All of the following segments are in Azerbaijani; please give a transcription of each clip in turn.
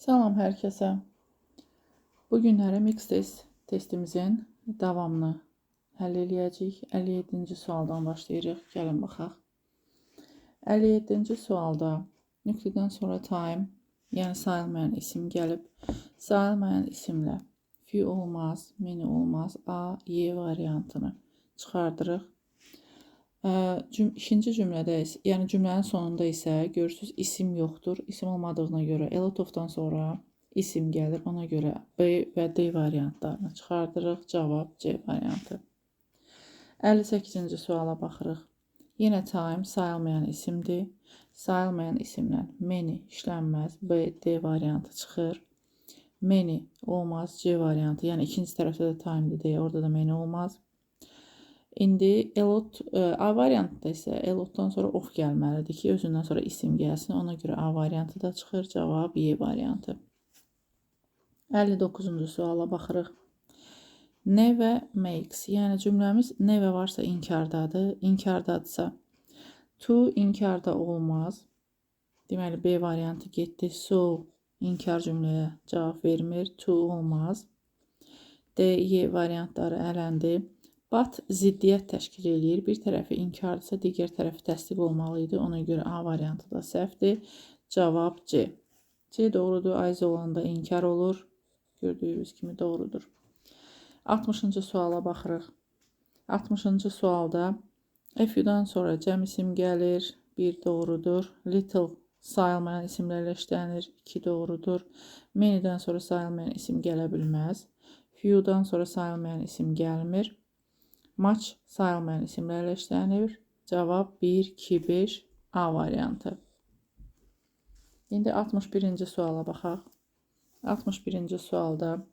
Salam hər kəsə. Bu günləri mix test testimizin davamını həll eləyəcəyik. 57-ci sualdan başlayırıq. Gəlin baxaq. 57-ci sualda nöqtədən sonra time, yəni sayılmayan isim gəlib. Sayılmayan isimlə few olmaz, many olmaz, A, Y variantını çıxardırıq. İkinci cümlədə, yəni cümlənin sonunda isə görürsüz isim yoxdur. İsim olmadığına görə a lot of-dan sonra isim gəlir. Ona görə B və D variantlarını çıxardırıq. Cavab C variantı. 58-ci suala baxırıq. Yenə time sayılmayan isimdir. Sayılmayan isimlə many işlənməz. B, D variantı çıxır. Many olmaz. C variantı. Yəni ikinci tərəfdə də time'dır deyə orada da many olmaz. İndi a lot, A variantında isə a lotdan sonra of gəlməlidir ki, özündən sonra isim gəlsin. Ona görə A variantı da çıxır. Cavab Y variantı. 59-cu suala baxırıq. Never makes. Yəni cümləmiz never varsa inkardadır. İnkardadırsa to inkarda olmaz. Deməli B variantı getdi. So inkar cümləyə cavab vermir. To olmaz. D, Y variantları ələndi. But ziddiyyət təşkil eləyir. Bir tərəfi inkardırsa, digər tərəfi təsdiq olmalı idi. Ona görə A variantı da səhvdir. Cavab C. C doğrudur. Ayz olanda inkar olur. Gördüyünüz kimi doğrudur. 60-cı suala baxırıq. 60-cı sualda a few'dan sonra cəm isim gəlir. 1 doğrudur. Little sayılmayan isimlərlə işlənir. 2 doğrudur. Many'dən sonra sayılmayan isim gələ bilməz. Few'dan sonra sayılmayan isim gəlmir. Much sayılmayan isimlərlə işlənir. Cavab 1, 2, 5 A variantı. İndi 61-ci suala baxaq. 61-ci sualda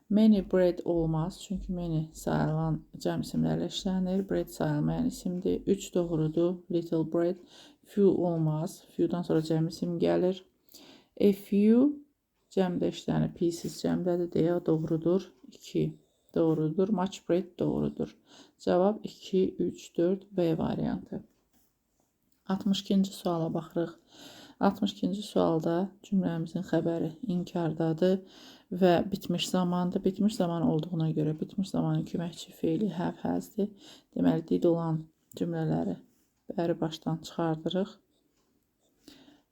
many bread olmaz. Çünki many sayılan cəm isimlərlə işlənir. Bread sayılmayan isimdir. 3 doğrudur. Little bread. Few olmaz. Few'dan sonra cəm isim gəlir. A few cəmdə işlənir. Pieces cəmdədir deyə doğrudur. 2 doğrudur. Much bread doğrudur. Cavab 2, 3, 4 B variantı. 62-ci suala baxırıq. 62-ci sualda cümləmizin xəbəri inkardadır və bitmiş zamandır. Bitmiş zaman olduğuna görə bitmiş zamanın köməkçi feili have, has-dir. Deməli, did olan cümlələri bəri başdan çıxardırıq.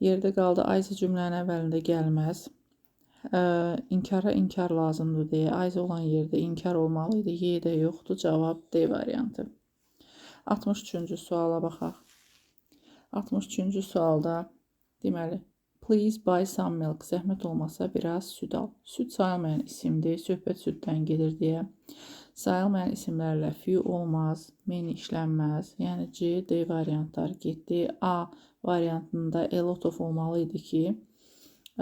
Yerdə qaldı. Ayzı cümlənin əvvəlində gəlməz. İnkara inkar lazımdır deyə ayz olan yerdə inkar olmalı idi. Y də yoxdur. Cavab D variantı. 63-cü suala baxaq. 63-cü sualda deməli, please buy some milk. Zəhmət olmasa biraz süd al. Süd sayılmayan isimdir. Söhbət süddən gedir deyə. Sayılmayan isimlərlə few olmaz, many işlənməz. Yəni C, D variantları getdi. A variantında a lot of olmalı idi ki,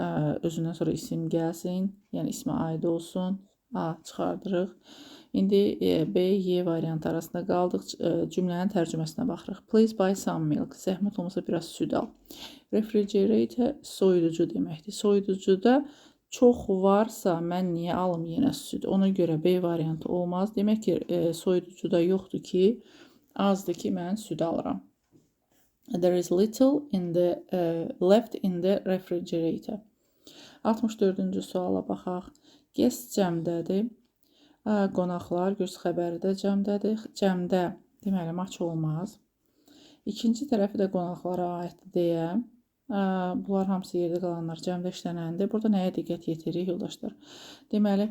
özündən sonra isim gəlsin, yəni ismə aid olsun. A çıxardırıq. İndi B, Y variantı arasında qaldıq. Cümlənin tərcüməsinə baxırıq. Please buy some milk. Zəhmət olmasa biraz süd al. Refrigerator soyuducu deməkdir. Soyuducuda çox varsa mən niyə alım yenə süd? Ona görə B variantı olmaz. Demək ki, soyuducuda yoxdur ki, azdır ki, mən süd alıram. There is little in the left in the refrigerator. 64-cü suala baxaq. Guest cəmdədir. Qonaqlar, göz xəbəri də cəmdədir. Cəmdə deməli much olmaz. İkinci tərəfi də qonaqlara aiddir deyə bunlar hamısı yerdə qalanlar cəmdə işlənəndir. Burada nəyə diqqət yetiririk yoldaşlar? Deməli,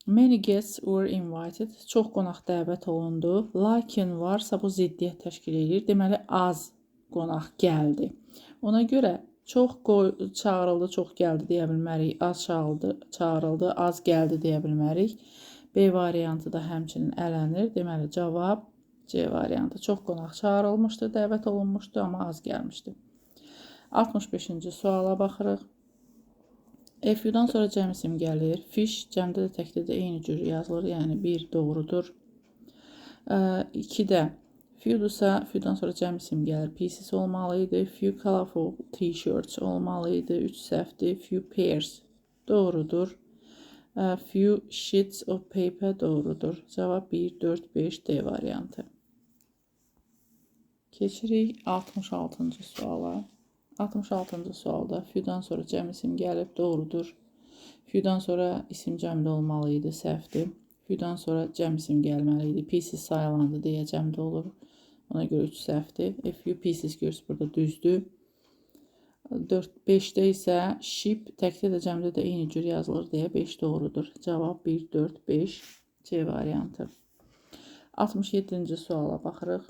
many guests were invited. Çox qonaq dəvət olundu. Lakin varsa bu ziddiyyət təşkil edir. Deməli, az qonaq gəldi. Ona görə çox çağırıldı, çox gəldi deyə bilmərik. Az çağırıldı, az gəldi deyə bilmərik. B variantı da həmçinin ələnir. Deməli, cavab C variantı. Çox qonaq çağırılmışdı, dəvət olunmuşdu, amma az gəlmişdi. 65-ci suala baxırıq. A few'dan sonra cəm isim gəlir. Fish cəmdə də təkdə də eyni cür yazılır. Yəni 1 doğrudur. 2 də few'dursa few'dan sonra cəm isim gəlir. Pieces olmalı idi. Few colorful t-shirts olmalı idi. 3 səhvdir. Few pairs doğrudur. Few sheets of paper doğrudur. Cavab 1, 4, 5 D variantı. Keçirik 66-cı suala. 66-cı sualda few-dan sonra cəm isim gəlib, doğrudur. Few-dan sonra isim cəmdə olmalı idi, səhvdir. Few-dan sonra cəm isim gəlməli idi. Pieces sayılandı deyə cəmdə olur. Ona görə 3 səhvdir. A few pieces görürsünüz burada düzdür. 4, 5-də isə ship təkdə də cəmdə də eyni cür yazılır deyə 5 doğrudur. Cavab 1, 4, 5 C variantı. 67-ci suala baxırıq.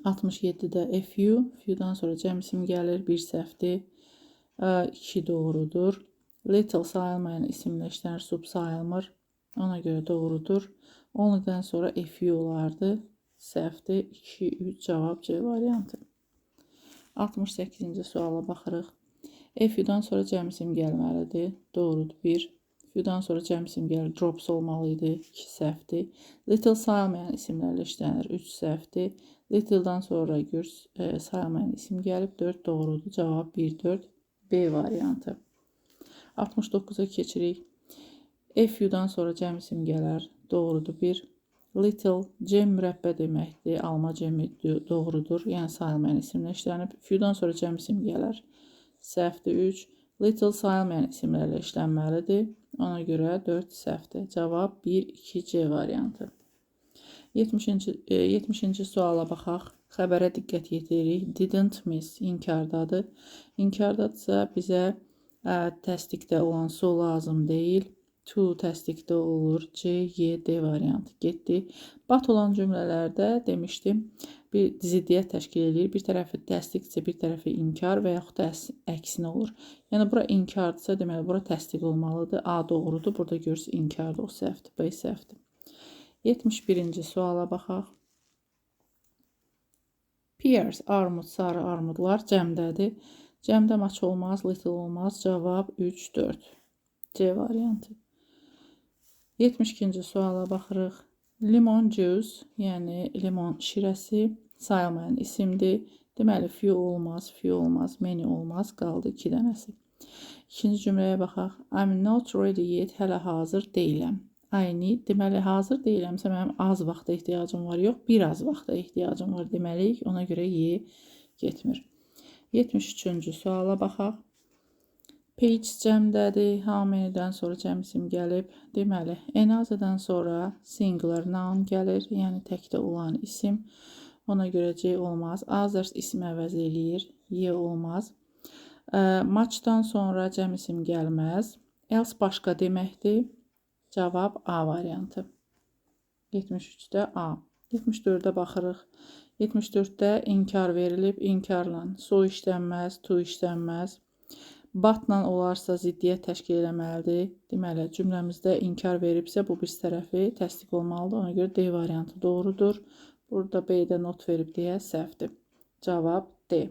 67-də a few, few-dan sonra cəm isim gəlir, 1 səhvdir. 2 doğrudur. Little sayılmayan isimlə işlənir, sub sayılmır. Ona görə doğrudur. Only'dən sonra a few olardı. Səhvdir. 2, 3 cavab C variantı. 68-ci suala baxırıq. A few-dan sonra cəm isim gəlməlidir. Doğrudur. 1. Few-dan sonra cəm isim gəlir. Drops olmalı idi. 2 səhvdir. Little sayılmayan isimlərlə işlənir. 3 səhvdir. Little'dan sonra sayılmayan isim gəlib. 4 doğrudur. Cavab 1, 4. B variantı. 69-a keçirik. A few-dan sonra cəm isim gələr. Doğrudur. 1. Little cem mürəbbə deməkdir. Alma cemi doğrudur. Yəni sayılmayan isimlə işlənib. Few-dan sonra cəm isim gələr. Səhvdir. 3. Little sayılmayan isimlərlə işlənməlidir. Ona görə 4 səhvdir. Cavab 1, 2, C variantı. 70-ci suala baxaq. Xəbərə diqqət yetiririk. Didn't miss inkardadır. İnkardadırsa bizə təsdiqdə olan so lazım deyil. To təsdiqdə olur. C, Y, D variantı getdi. But olan cümlələrdə demişdim, bir ziddiyyət təşkil eləyir. Bir tərəfi təsdiqdirsə, bir tərəfi inkar və yaxud da əksinə olur. Yəni bura inkardırsa, deməli bura təsdiq olmalıdır. A doğrudur. Burada görürsünüz inkardır, o səhvdir. B səhvdir. 71-ci suala baxaq. Pears, armud, sarı armudlar cəmdədir. Cəmdə much olmaz, little olmaz. Cavab 3, 4. C variantı. 72-ci suala baxırıq. Lemon juice, yəni limon şirəsi sayılmayan isimdir. Deməli few olmaz, few olmaz, many olmaz. Qaldı 2 dənəsi. İkinci cümləyə baxaq. I'm not ready yet. Hələ hazır deyiləm. I need. Deməli hazır deyiləmsə mənim az vaxta ehtiyacım var. Yox, bir az vaxta ehtiyacım var deməliyik. Ona görə Y getmir. 73-cü suala baxaq. Page cəmdədir. How many-dən sonra cəm isim gəlib. Deməli, another-dan sonra singular noun gəlir. Yəni təkdə olan isim. Ona görə C olmaz. Others isim əvəz eləyir. Y olmaz. Much-dan sonra cəm isim gəlməz. Else başqa deməkdir. Cavab A variantı. 73-də A. 74-də baxırıq. 74-də inkar verilib. İnkarla so işlənməz, too işlənməz. But-la olarsa ziddiyyət təşkil eləməlidir. Deməli, cümləmizdə inkar veribsə, bu bir tərəfi təsdiq olmalıdır. Ona görə D variantı doğrudur. Burada B-də not verib deyə səhvdir. Cavab D.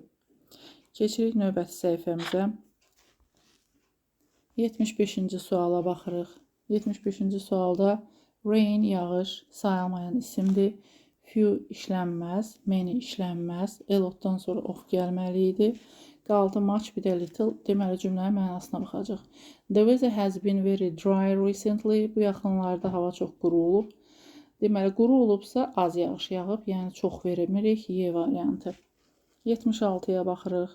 Keçirik növbəti səhifəmizə. 75-ci suala baxırıq. 75-ci sualda rain, yağış sayılmayan isimdir. Few işlənməz, many işlənməz. A lot-dan sonra of gəlməli idi. Qaldı much, bir də little. Deməli, cümlənin mənasına baxacaq. The weather has been very dry recently. Bu yaxınlarda hava çox quru olub. Deməli, quru olubsa az yağış yağıb, yəni çox vermirik. Y variantı. 76-ya baxırıq.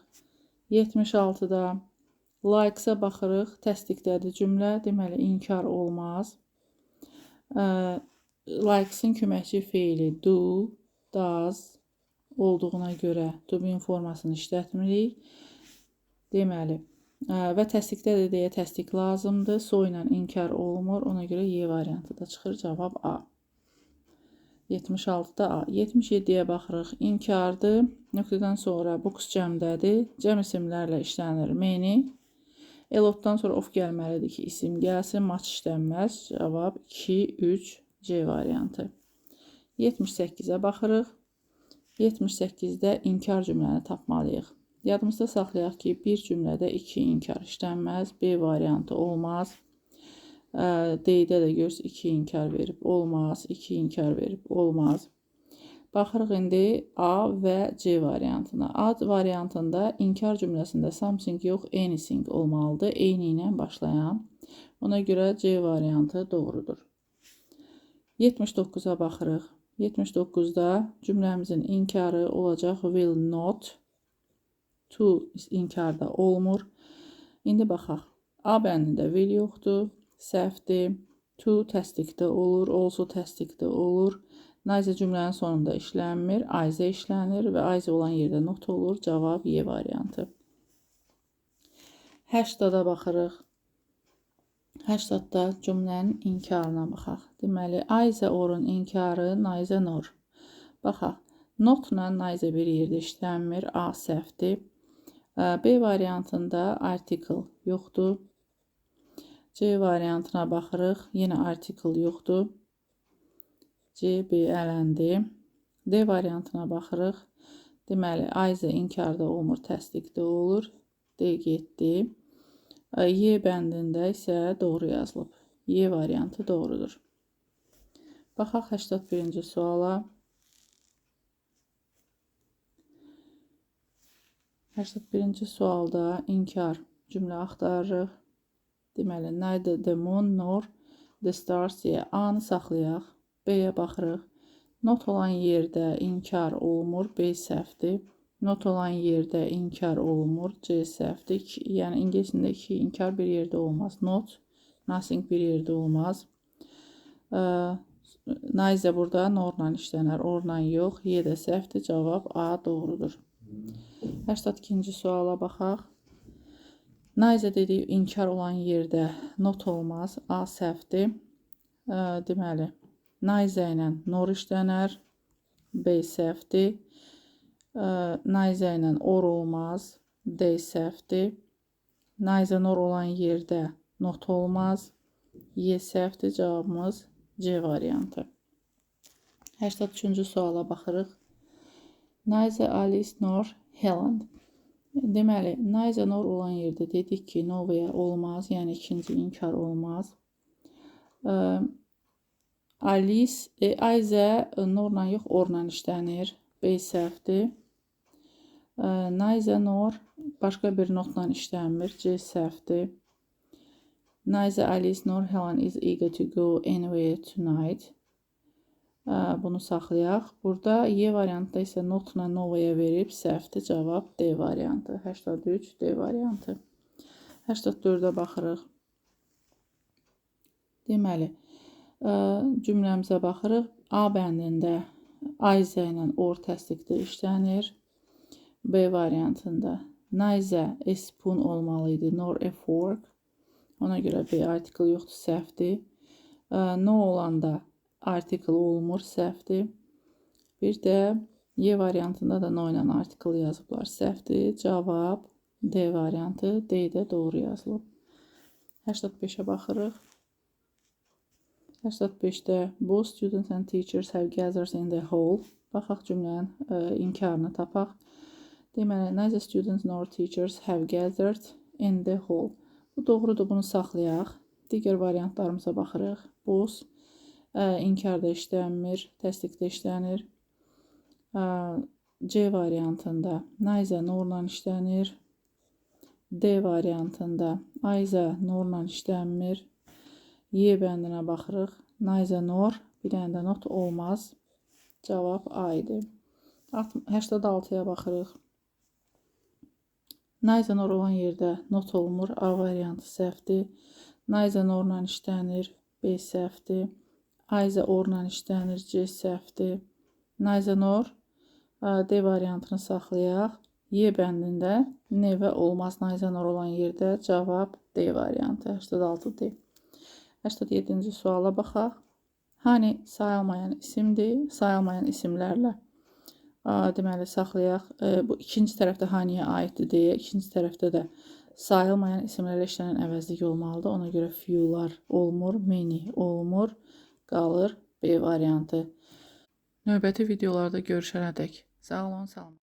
76-da likes-a baxırıq. Təsdiqdədir cümlə. Deməli, inkar olmaz. Likes-in köməkçi feili do, does olduğuna görə to be formasını işlətmirik. Deməli, və təsdiqdədir deyə təsdiq lazımdır. So ilə inkar olmur. Ona görə Y variantı da çıxır. Cavab A. 76-da A. 77-yə baxırıq. İnkardır. Nöqtədən sonra books cəmdədir. Cəm isimlərlə işlənir. Many. A lot-dan sonra of gəlməlidir ki, isim gəlsin. Much işlənməz. Cavab 2, 3, C variantı. 78-ə baxırıq. 78-də inkar cümləni tapmalıyıq. Yadımızda saxlayaq ki, bir cümlədə 2 inkar işlənməz. B variantı olmaz. D-də də görürsünüz 2 inkar verib olmaz. 2 inkar verib olmaz. Baxırıq indi A və C variantına. A variantında inkar cümləsində something yox, anything olmalıdır. Eyni ilə başlayan. Ona görə C variantı doğrudur. 79-a baxırıq. 79-da cümləmizin inkarı olacaq will not. To inkarda olmur. İndi baxaq. A bəndində will yoxdur, səhvdir. To təsdiqdə olur, also təsdiqdə olur. Neither cümlənin sonunda işlənmir, either işlənir və either olan yerdə not olur. Cavab Y variantı. 80-da baxırıq. 80-da cümlənin inkarına baxaq. Deməli, either or'un inkarı neither nor. Baxaq. Notla neither bir yerdə işlənmir. A səhvdir. B variantında article yoxdur. C variantına baxırıq. Yenə article yoxdur. C, B ələndi. D variantına baxırıq. Deməli, either inkarda olmur, təsdiqdə olur. D getdi. Y bəndində isə doğru yazılıb. Y variantı doğrudur. Baxaq 81-ci suala. 81-ci sualda inkar cümlə axtarırıq. Deməli, neither the moon nor the stars deyə A-nı saxlayaq. B-yə baxırıq. Not olan yerdə inkar olmur. B səhvdir. Not olan yerdə inkar olmur. C səhvdir. Yəni, ingilisində iki inkar bir yerdə olmaz. Not, nothing bir yerdə olmaz. Neither burada norla işlənər, orla yox. Y də səhvdir. Cavab A doğrudur. 82-ci suala baxaq. Neither dediyi inkar olan yerdə not olmaz. A səhvdir. Deməli, neither ilə nor işlənər. B səhvdir. Neither ilə or olmaz. D səhvdir. Neither nor olan yerdə not olmaz. Y səhvdir. Cavabımız C variantı. 83-cü suala baxırıq. Neither Alice nor Helen. Deməli, neither nor olan yerdə dedik ki, nowhere olmaz, yəni ikinci inkar olmaz. Alice, either norla yox, orla işlənir. B səhvdir. Neither nor başqa bir notla işlənmir. C səhvdir. Neither Alice nor Helen is eager to go anywhere tonight. Bunu saxlayaq. Burada Y variantda isə notla nowhere verib səhvdir. Cavab D variantı. 83 D variantı. 84-ə baxırıq. Deməli, cümləmizə baxırıq. A bəndində either ilə or təsdiqdə işlənir. B variantında neither a spoon olmalı idi, nor a fork. Ona görə B article yoxdur, səhvdir. No olanda article olmur, səhvdir. Bir də Y variantında da no ilə article yazıblar, səhvdir. Cavab D variantı, D də doğru yazılıb. 85-ə baxırıq. 85-də both students and teachers have gathered in the hall. Baxaq cümlənin inkarını tapaq. Deməli, neither students nor teachers have gathered in the hall. Bu doğrudur, bunu saxlayaq. Digər variantlarımıza baxırıq. Both inkarda işlənmir, təsdiqdə işlənir. C variantında neither norla işlənir. D variantında either norla işlənmir. Y bəndinə baxırıq. Neither nor, bir dənə də not olmaz. Cavab A idi. 86-ya baxırıq. Neither nor olan yerdə not olmur. A variantı səhvdir. Neither norla işlənir. B səhvdir. Either orla işlənir. C səhvdir. Neither nor D variantını saxlayaq. Y bəndində never olmaz. Neither nor olan yerdə cavab D variantı. 86 D. 87-ci suala baxaq. Hani sayılmayan isimdir. Sayılmayan isimlərlə deməli saxlayaq. Bu ikinci tərəfdə haniyə aiddir deyə, ikinci tərəfdə də sayılmayan isimlərlə işlənən əvəzlik olmalıdır. Ona görə few-lar olmur, many olmur. Qalır B variantı. Növbəti videolarda görüşənədək sağ olun, salamat.